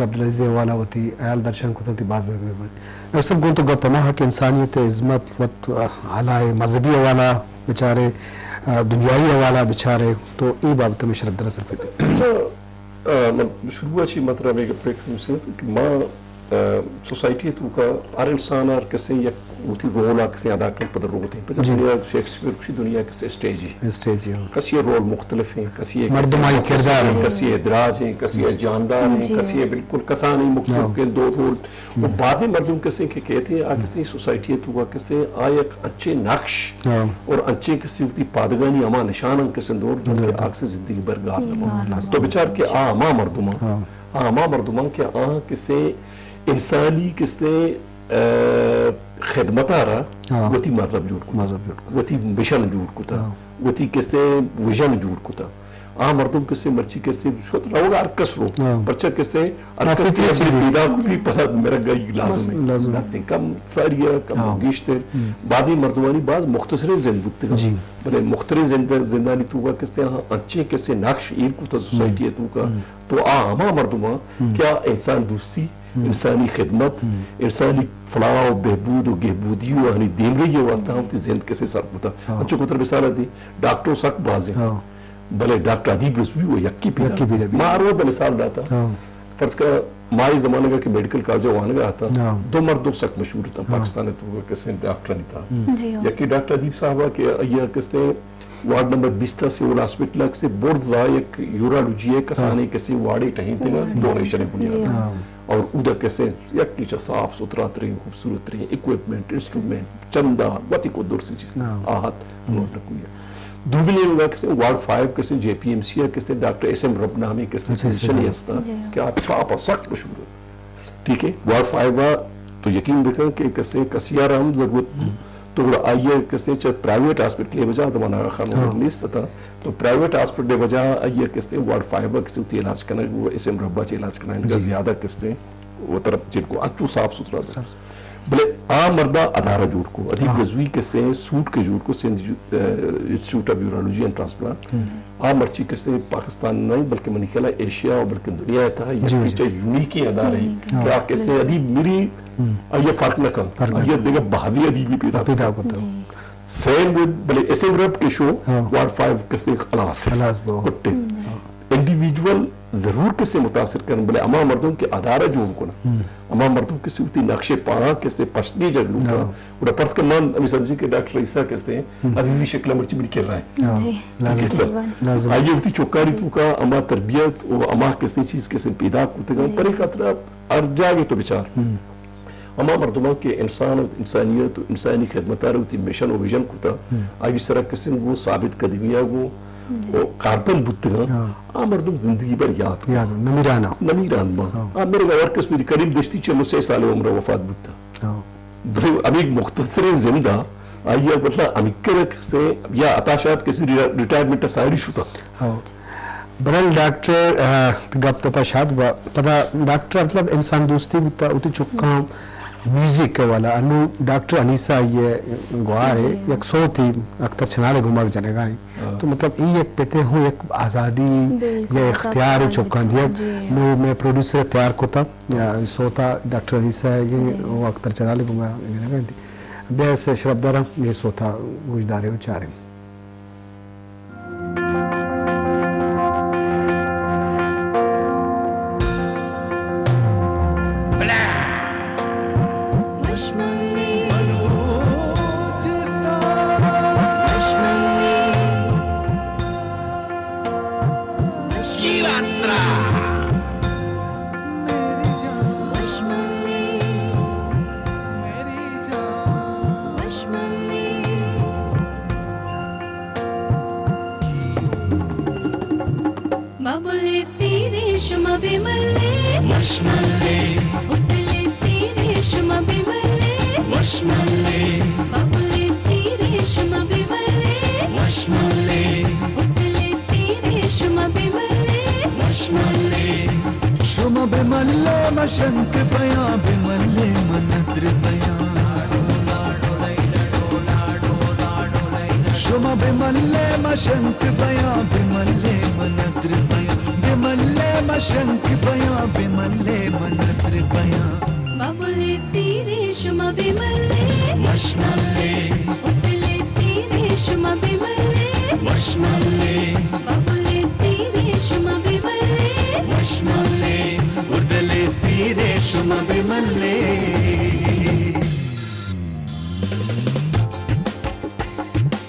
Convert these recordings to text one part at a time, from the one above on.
عبدالعزیز ءِ حوالہ وتی حیال درشان کتنت، باز بہ مہربانی۔ ڈاکٹر صاحب، گوں تو گپ ہما کہ انسانیت ءِ ہزمت وت، آ، حالائے مذہبی حوالہ بچارے، آ، دنیائی حوالہ بچارے، تو اے بابت ءَ مئے شرفدار ءَ سرپد۔ اچھا، آ، من شروع ءَ چہ مطلب اے گپ ءَ کنوں کہ ما، آ، سوسائٹی ءِ توکا ہر انسان ءَ ہر کسے یک وتی رول ءَ کسے ادا کن پد روت ایں۔ پدا جی۔ دنیا شیکسپیئر گوشی دنیا کسے اسٹیج ایں۔ اسٹیج ایں۔ کسی ءِ رول مختلف ایں، کسی ءِ مردمائی کردار ایں۔ کسی ءِ ادراج ایں، کسی ءِ جاندار ایں، جی۔ کسی ءِ بالکل کسانیں مختلف ہاں۔ ایں، دو رول۔ و ہم۔ بعضی مردم کسے کہ کہتے ہیں، آ ہم۔ کسے سوسائٹی ءِ توکا کسے آ یک انچیں نقش ہاں۔ اور انچیں کسے وتی پادگانی ہما نشاناں کسے دور دنت کہ بالکل۔ آ کسے زندگی بھر گار نہ بنت۔ گار نہ تو بچار کہ آ ہما مردماں، ہاں۔ آ ہما مردماں کہ آ کسے انسانی کسے، آ، خدمت ءَ را ہاں۔ وتی مذہب جوڑ کتا، مذہب جوڑ کتا۔ وتی مشن جوڑ کتا، ہاں۔ وتی کسے ویژن جوڑ کتا۔ آ مردم کسے مرچی کسے شت روگ ءَ ہر کس رو، ہاں۔ پرچا کسے ہر کس فطری چیزے۔ پیدا کو بھی پدا مرگ ءَ لازم بس، ہے۔ لازم ہے۔ نہ تنکا ساری ءَ کم ہاں۔ گیشتر۔ ہم۔ بعضی مردمانی باز مختصریں زند بوتگاں۔ جی۔ بلے مختصریں زند، زندانی توکا کسے آہاں انچیں کسے نقش ایر کتا سوسائٹی ءِ توکا۔ ہم۔ تو آ ہما مردماں ہم۔ کہ آ انسان دوستی، ہم۔ انسانی خدمت، ہم۔ انسانی فلاح و بہبود و گہبودی و آہانی دیمرئی ءِ واسطہ ہم وتی زند کسے سر کتا۔ ہاں۔ انچو کہ ترا مثال دی، ڈاکٹر سک باز ایں۔ ہاں۔ بلے ڈاکٹر ادیب رضوی و یکے پیدا۔ یکے پیدا۔ ما ہر وھد مثال داتا۔ ہاں۔ فرض کن، ما اے زمانگ ءَ کہ میڈیکل کالج ءَ وانگ ءَ اتاں، ہاں۔ دو مردم سک مشہور اتاں، ہاں۔ پاکستان ءِ توکا کسے ڈاکٹرانی تہا۔ ہم۔ جی ہاں۔ یکے ڈاکٹر ادیب صاحب ءَ کہ آئی ءَ کسے وارڈ نمبر بیست ءَ سول ہاسپٹل ءَ کسے برز ءَ یک یورولوجی ءِ کسانیں ہاں۔ کسے وارڈے ٹہینتگ ءَ، ہاں۔ ڈونیشن ءِ بنیاد ءَ۔ ہاں۔ اور اودا کسے یک چیز صاف ستھرا تریں، خوبصورت تریں اکوپمنٹ، انسٹرومنٹ، چندہ، وتی کو درسی چیز۔ ہاں۔ آہت، ہم۔ نوٹ نکوئی۔ دومی نیمگا کسے وارڈ فائیو کسے جے پی ایم سی ءَ کسے ڈاکٹر ایس ایم رب نامیں کسے اچھا، فزیشن اچھا۔ ہستا جی۔ کہ آ چاپ ءَ سک مشہور ایں۔ ٹھیک ہے، وارڈ فائیو ءَ تو یقین بکن کہ کسے کسی ءَ را ہم ضرورت ہم۔ تو گڑا آئی ءَ کسے چہ پرائیویٹ ہاسپٹل ءِ وجہ تو من آغا خان ہاں۔ نیست تھا، تو پرائیویٹ ہاسپٹل ءِ وجہ آئی ءَ کسے وارڈ فائیو ءَ کسے وتی علاج کنگ، وہ ایس ایم رب ءَ چہ علاج کنگ، جی۔ زیادہ کسے وہ طرف جن کو انچو صاف ستھرا۔ صاف۔ بلے آ مردا ادارہ جوڑ کو، ادیب ہاں۔ رضوی کسے سوٹ کے جوڑ کو، سندھ یو-، اے، انسٹیٹیوٹ آف یورولوجی اینڈ ٹرانسپلانٹ۔ ہم۔ آ مرچی کسے پاکستان نہیں بلکہ منی خیال ہے ایشیا اور بلکہ دنیا ءِ تہا یک ہاں۔ چیز یونیک ادارہ ہے یونیک۔ ہاں۔ کہ آ کسے ادیب مری، ہم۔ آئی ءَ فرق نہ کن۔ فرق نہ آئی ءَ کن۔ دگہ بہادری ادیبی پیدا پیدا کن۔ کتا۔ جی۔ سیم ود بلے ایس ایم رب کے شو ہاں۔ وارڈ فائیو کسے خلاص ہے۔ خلاص بو۔ کٹے۔ ہم۔ انڈیویجول ضرور کسے متاثر کرن، بلے ہما مردم کہ ادارہ جوڑ کنا، ہم۔ ہما مردم کسے وتی نقش پاہاں کسے پشت گیجگ لوٹا، ہاں۔ گڑا پرس کہ من ہمیں سمجھی کہ ڈاکٹر عیسیٰ کسے ہم۔ عزیزی شکل مرچی منی کر رہا ہے۔ ہاں۔ جی۔ لازم۔ جی۔ لازم۔ آئی وتی چوکاری توکا ہما تربیت و ہما کسے چیز کسے پیدا کتگا، جی۔ پرے خاطرہ ہر جاگے تو بچار۔ ہم۔ ہما مردماں کہ انسان و انسانیت و انسانی خدمت ءَ را وتی مشن و ویژن کتا، ہم۔ آئی سرا کسے گوں ثابت قدمی ءَ گوں ہم۔ و کارپن بوتگاں، ہاں۔ آ مردم زندگی بھر یاد کن۔ یاد نمیران۔ نمیران ما۔ ہاں۔ آ میرے گا ورکس میری کریم دشتی چل و سے سال عمر وفات بوتا۔ ہاں۔ بلے ہمیں مختصریں زندہ آئی ءَ مطلب ہمیں کرک سے یا عطا شاد کسی ری-، ریٹائرمنٹ ساری شتا۔ ہاں۔ برل ڈاکٹر، آ، گپ تپا شاد با۔ پدا ڈاکٹر مطلب انسان دوستی بوتا، وتی چکاں میوزک ءِ والا۔ انو ڈاکٹر انیسہ آئی ءِ گوار ہے، جی۔ یک سوتی اختر چنال ءِ گوما جنگا ہے۔ ہاں۔ تو مطلب ای یک پتے ہوں یک آزادی بالکل، یا اختیار آزادی چکاں دیگ۔ جی۔ نو میں پروڈیوسر تیار کتا، یا سوتا ڈاکٹر انیسہ ہے کہ جی۔ وہ اختر چنال ءِ گوما جنگا ہے۔ بیا سے شرف دارا، یہ سوتا گوشدارے و چارے۔ مبلتی ریشم بملے وش ملے، اتلتی ریشم بملے وش ملے، مبلتی ریشم بملے وش ملے، اتلتی ریشم بملے وش ملے۔ شما بملے مشنک بیاں، بملے من ندر بیاں۔ شما بملے مشنک بیاں، بملے من ندر بیاں، بملے مشنک بیاں، بملے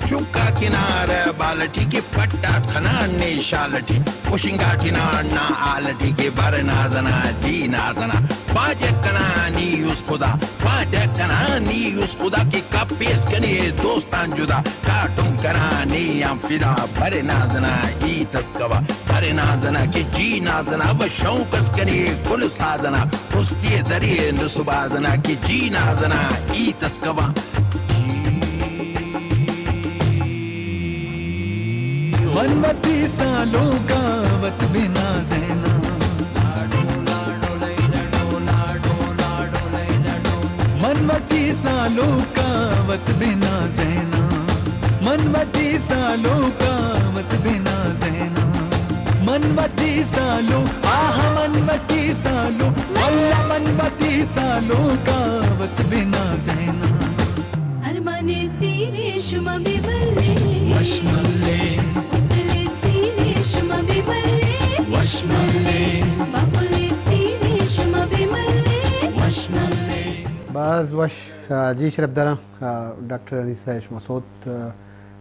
چکا کنار بالٹی کہ پٹات کنان نے شالٹی، کشنگا کنان نا آلٹی کہ بر نازنا جی نازنا، پاجک کنانی اس خدا، پاجک کنانی اس خدا کہ کپیس کنے دوستان جدا، کاٹم کنانی ہم فدا، بر نازنا ای تسکوا، بر نازنا کہ جی نازنا، و شوق اس کنے گل سازنا، پستی درے نسبازنا کہ جی نازنا ای تسکوا۔ من وتی سالونکا وت بنازیناں۔ من وتی سالونکا وت بنازیناں۔ من وتی سالونکا وت بنازیناں۔ من وتی سالو، آہ من وتی سالو، واللہ من وتی سالونکا وت بنازیناں۔ ارمانے سیرے شما بہ ملے۔ وش ملے۔ اتلے سیرے شما بہ ملے۔ وش ملے۔ باپلے سیرے شما بہ ملے۔ وش ملے۔ باز وش، آ، جی شرپداراں، آ، ڈاکٹر انیس ءَ شما سوت، آ،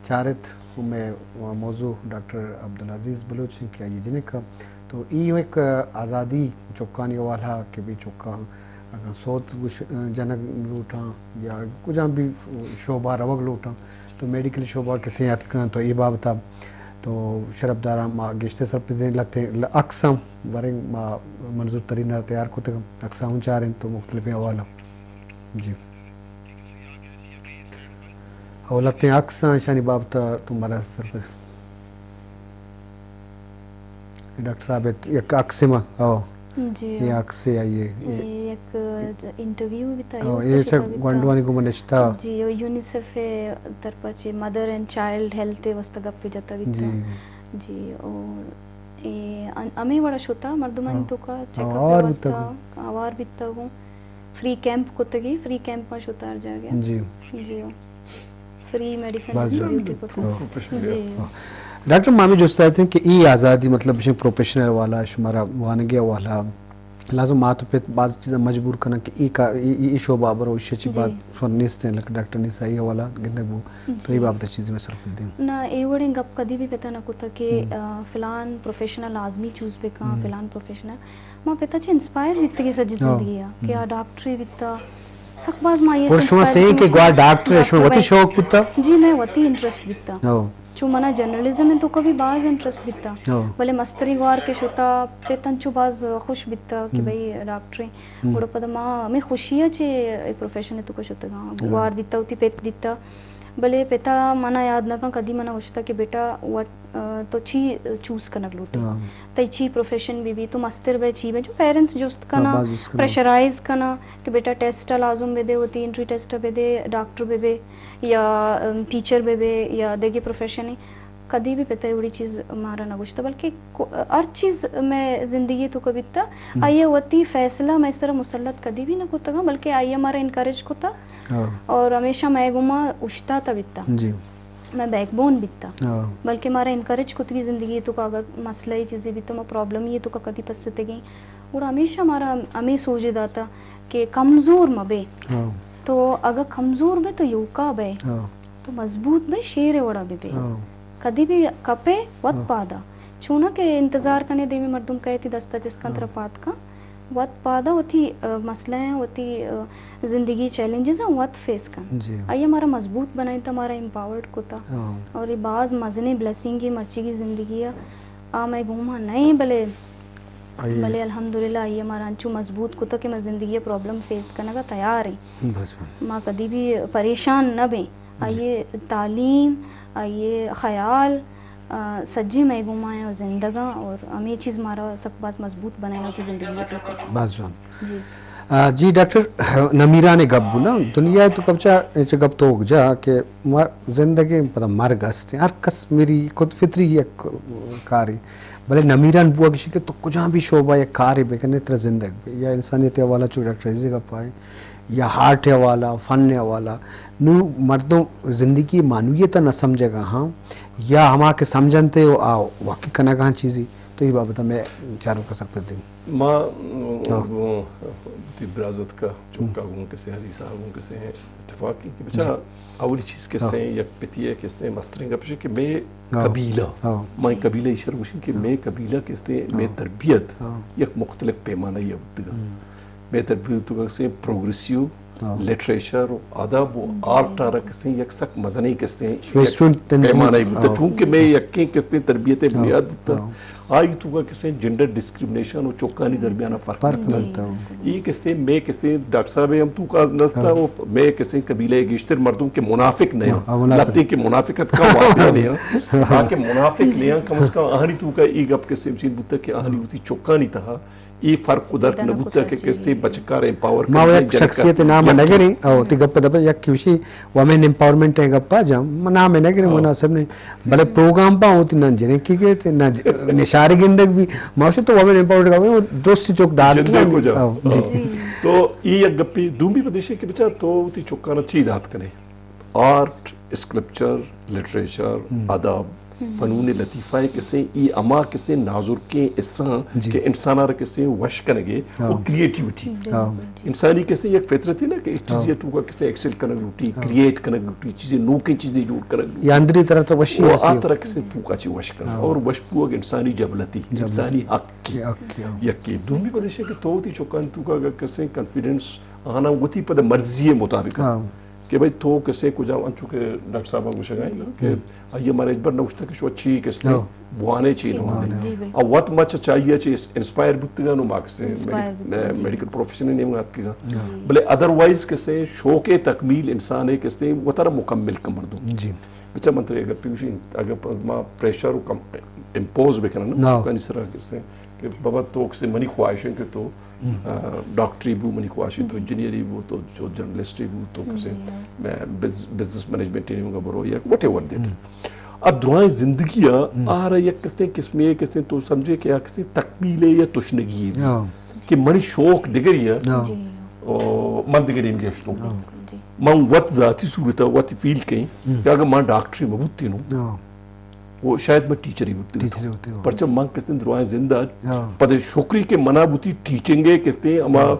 چارت، و مئے موضوع ڈاکٹر عبدالعزیز بلوچ انت کہ آئی جنک ءَ۔ تو ای یک آزادی چکانی حوالہ کہ بی چکاں اگاں سوت گوش-، جنگ لوٹاں یا کجام بھی شعبہ روگ لوٹاں تو میڈیکل شعبہ کسے اتکاں تو ای بابتا تو شرپداراں ما گیشتر سرپد ایں لہتیں ل-، عکساں وریں ما منظور ترین ءَ تیار کتگ، عکساں ہم چاریں تو مختلفیں حوالہ۔ جی۔ او لہتیں عکساں اشانی بابت ءَ تو مارا سرپد۔ ڈاکٹر صاحب، یک عکس ما، او۔ جی، یہ او۔ عکس ہے، آئیے۔ یہ یک انٹرویو بیتا، او، یہ یہ شتا بیتا۔ گونڈوانی کو منشتا۔ جی، او یونیسیف ءِ طرفا چہ مدر اینڈ چائلڈ ہیلتھ ءِ واسطہ گپ جتا بیتا۔ جی۔ جی، او، اے، ان-، ہمیں وڑا شتا مردمانی ہاں۔ توکا چیک اپ ہاں، ءِ اور واسطہ بیتا۔ آوار بیتا گوں۔ فری کیمپ کتگی، فری کیمپ ما شتا ہر جاگہ۔ جی۔ جی، او۔ فری میڈیسن باز جوڑ۔ ڈیوٹی کتگ۔ ہاں۔ جی۔ ہاں۔ ڈاکٹر، ما ہمے جست ءَ اتیں کہ ای آزادی، مطلب، اشیں پروفیشنل والا، شمارا وانگی والا، لازم مات و پت باز چیزاں مجبور کنن کہ ای کا-، ای، ای، ای شعبہ برو، اشی چی جی۔ بات سر نیست ہیں، لک ڈاکٹر نیست، ای والا گندگ بو۔ تو ای جی۔ بابت چیزی میں سرپد دیں۔ نہ، ای وڑیں گپ کدی بھی پتہ نہ کتا کہ، ہم۔ آ، فلان پروفیشنل لازمی چوز بکن، ہم۔ فلان پروفیشنل۔ ما پتا چہ انسپائر بیتگی سجی ہاں۔ زندگی ءَ کہ ہم۔ آ ڈاکٹرے بیتا۔ سک باز ما یہ اور شما سینگ کہ گوا ڈاکٹر ہے، شما وتی شوق بیتا؟ جی، میں وتی انٹرسٹ بیتا۔ ہاں۔ چو منا جرنلزم ءِ توکا بھی باز انٹرسٹ بیتا۔ ہاں۔ بلے مستری گوار کہ شتا، پت انچو باز خوش بیتا کہ ہم۔ بھئی ڈاکٹرے۔ ہم۔ گڑا پدا ما ہمیں خوشی ءَ چہ اے پروفیشن ءِ توکا شتگاں۔ ہاں۔ گوار دیتا، وتی پت دیتا۔ بلے پتا منا یاد نہ کن کدی منا گوشتا کہ بیٹا وٹ، آ، تو چی چوز کنگ لوٹے؟ ہاں۔ تئی چی پروفیشن بی بی، تو مستر بے چی بے، جو پیرنٹس جست ہاں، کنا، باز جست کنا۔ پریشرائز کنا کہ بیٹا ٹیسٹ لازم بے دے، وتی انٹری ٹیسٹ بے دے، ڈاکٹر بے بے یا، ام، ٹیچر بے بے یا دیگے پروفیشن۔ کدی بھی پتا وڑی چیز مارا نہ گوشتا، بلکہ کو-، ہر چیز میں زندگی توکا بیتا، ہم۔ آئیے وتی فیصلہ میں سر مسلط کدی بھی نہ کتگا، بلکہ آئیے مارا انکریج کتا۔ ہاں۔ اور ہمیشہ مئے گوما اوشتاتا بیتا۔ جی۔ مئے بیک بون بیتا۔ ہاں۔ بلکہ مارا انکریج کتگی زندگی توکا اگر مسئلہ ای چیزے بیتا، ما پرابلم ای توکا کدی پستگیں۔ گڑا ہمیشہ مارا ہمیں سوجے داتا کہ کمزور مبے۔ ہاں۔ تو اگر کمزور بے تو یوکا بے۔ ہاں۔ تو مضبوط بے، شیر وڑا بے بے۔ ہاں۔ کدی بھی کپے وت ہاں۔ پادا۔ چونا کہ انتظار کنے دیمی مردم کئے تی دستا جس کن ہاں۔ ترا پاد کن۔ وت پادا وتی، آ، مسئلہ ہیں، وتی، آ، زندگی چیلنجز ہیں، وت فیس کن۔ جی۔ آئی مارا مضبوط بنائیں تا، مارا امپاورڈ کتا۔ ہاں۔ اور یہ باز مزنیں بلیسنگ ہے مرچی کی زندگی ہے۔ آ مئے گوما نہیں بلے، آئی۔ بلے الحمدللہ آئی مارا انچو مضبوط کتا کہ میں زندگی پرابلم فیس کرنے کا تیار ہیں۔ بس۔ ما کدی بھی پریشان نہ بیں۔ جی۔ آئی تعلیم، آئی خیال، آ، سجی مئے گوما ہیں اور زندگاں اور ہمیں چیز مارا سک باز مضبوط بنائیں وتی زندگی ءِ توکا۔ باز جوان۔ جی۔ آ، جی ڈاکٹر، نمیران گپ بو نا، دنیا تو کبچا چہ گپ تو جا کہ ما زندگی پدا مرگ است، ہر کس میری خود فطری یک کاری، بلے نمیران بوا گشی کہ تو کجا بھی شعبہ یک کاری بکنے ترا زندگ بے، یا انسانیت حوالہ چو ڈاکٹر عزیز گپ آئے، یا ہارٹ حوالہ، فن حوالہ، نو مردم زندگی معنویت نہ سمجھگا ہاں، یا ہما کہ سمجھنتے و آ واقعی کنگا ہاں چیزی، تو یہ بابت میں چاروں کا سکتے دیں۔ ما، ہاں۔ م، وتی برازتک ء چکا گوں کسے، ہریسا گوں کسے اتفاق کہ بچا جی۔ اولی چیز ہاں۔ کسے یک پتی ء کسے مستریں گپ کہ میں ہاں۔ قبیلہ، ہاں۔ میں قبیلہ ایشر گوشیں کہ ہاں۔ میں قبیلہ کسے میں ہاں۔ تربیت ہاں۔ یک مختلف پیمانہ یا بوتگا۔ ہم۔ میں تربیت تو کسے پروگریسیو ہاں۔ لٹریچر و ادب و جی۔ آرٹ ء را کسے یک سک مزنیں کسے ویسٹرن یک تنظیم۔ پیمانہ بوتا، ہاں۔ چونکہ میں یکیں کسے تربیت ہاں۔ بنیاد بوتا۔ ہاں۔ آئی تو کا کسے جینڈر ڈسکریمنیشن و چوکانی درمیان فرق فرق بوتا۔ بوتا۔ یہ کسے میں کسے ڈاکٹر صاحب ہم تو کا نستا ہاں۔ و میں کسے قبیلہ گیشتر مردم کہ منافق نہیں ہاں، منافق۔ لگتے کہ منافقت کا واقعہ نہیں ہاں۔ تاکہ منافق نہیں ہاں، کم از کم آہانی تو کا یہ گپ کسے چین بوتا کہ آہانی ہوتی چوکانی تہا اے فرق و درک نہ بوتا کہ کسے بچکار امپاور ما کرنا یک جنک شخصیت نام نہ گریں، او تی گپ دبا یک کیوشی وومن امپاورمنٹ ہے گپا جام، نام نہ گریں، او۔ مناسب نہیں۔ بلے پروگرام پا ہوتی نہ جنیں کی گئے تے، نہ ج-، نشاری گندگ بھی، ما شو تو وومن امپاورمنٹ کا وہ درست چوک ڈال جندے کے کو جا۔ او، جی۔ او۔ جی۔ تو اے یک گپی دومی پدیشے کہ بچا تو تی چکانا چی دات کنے؟ آرٹ، اسکلپچر، لٹریچر، ہم۔ ادب، ہم۔ فنون لطیفہ ء کسے، ای اما کسے نازرکیں حصہ جی۔ کہ انسان ء را کسے وش کنگے ہاں۔ و کریٹیوٹی۔ بالکل ہاں۔ جی۔ انسانی کسے یک فطرت ہے نا کہ اس چیزی ہاں۔ تو کا کسے ایکسل کنگ لوٹی، ہاں۔ کریٹ کنگ لوٹی، چیزیں نوکیں چیزیں جوڑ کنگ لوٹی۔ یا اندری طرح تو وشی وہ ایسی آ ہو۔ طرح کسے تو کا چی وش کنگ ہاں۔ اور وش پوگ انسانی جبلتی، جبلتی۔ انسانی حق۔ حق، حق، ہاں۔ یکی دومی پدیشے کہ تو تی چکان تو کا اگر کسے کانفیڈنس آنا وتی پد مرضی مطابق ہاں۔ کہ بھئی تو کسے کجا، انچو کہ ڈاکٹر صاحب گوشگ ء کہ ہم۔ آئی ء مارا ہچبر نہ گوشتگ کہ شما چی کسے ہاں۔ بوانے چی چی نوانے۔ بوانے۔ جی، بالکل۔ آ وت ما چہ چاہیے چی انسپائر بوتگاں نو ما کسے انسپائر میڈی-، بوتگاں، جی۔ میڈیکل پروفیشن ء نیمگ اتکگاں۔ ہاں۔ بلے ادروائز کسے شوق ء تکمیل انسان ء کسے وتارا مکمل کن مردم۔ جی۔ بچا من تو اگر پیوشی، اگر پ-، ما پریشر و کم-، امپوز بکنن نا۔ کنی سرا کسے کہ بابا تو کسے منی خواہش ہے کہ تو ہم۔ آ، ڈاکٹری بو، منی خواہشی تو ہم۔ انجینئری بو، تو جو جرنلسٹی بو، تو کسے، ہم۔ میں بز-، بزنس مینجمنٹ ٹریننگ برو یا وٹ ایور دیٹ۔ ہم۔ اب درائیں زندگی آ، ہم۔ آ را یک کسے قسمے کسے تو سمجھے کہ آ کسے تکمیلے یا تشنگی ہے۔ ہاں۔ کہ منی شوق دگری ہے۔ ہاں۔ جی۔ او، من دگری ہم گشتوں۔ ہاں۔ جی۔ من وت ذاتی صورت وت فیل کہیں ہم۔ کہ اگر من ڈاکٹری مبوتی نو، ہاں۔ وہ شاید میں ٹیچر ہی ہوتی ٹیچر ہی ہوتی ہو۔ پرچہ من کستے درائیں زندہ ہاں۔ پدے شکری کہ منا بوتی ٹیچنگ ہے کستے ہما، ہاں۔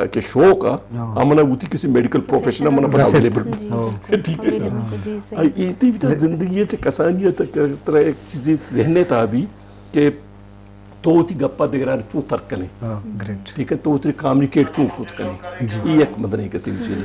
آ، کہ شوق آ، ہاں۔ ہم منا بوتی کسی میڈیکل پروفیشن منا پتا رسد۔ اویلیبل۔ جی، ہاں۔ ٹھیک ہے۔ اویلیبل، جی، صحیح۔ آ، یہ تی بچا زندگی ہے چہ کسانی ہے تک طرح ایک چیزی ذہن ہے تا بھی کہ تو تی گپا دگران تو ترک کنے۔ ہاں، گریٹ۔ ٹھیک ہے، تو تی کمیونیکیٹ تو کت کنے۔ جی۔ یہ ایک مدنی کسی چیز۔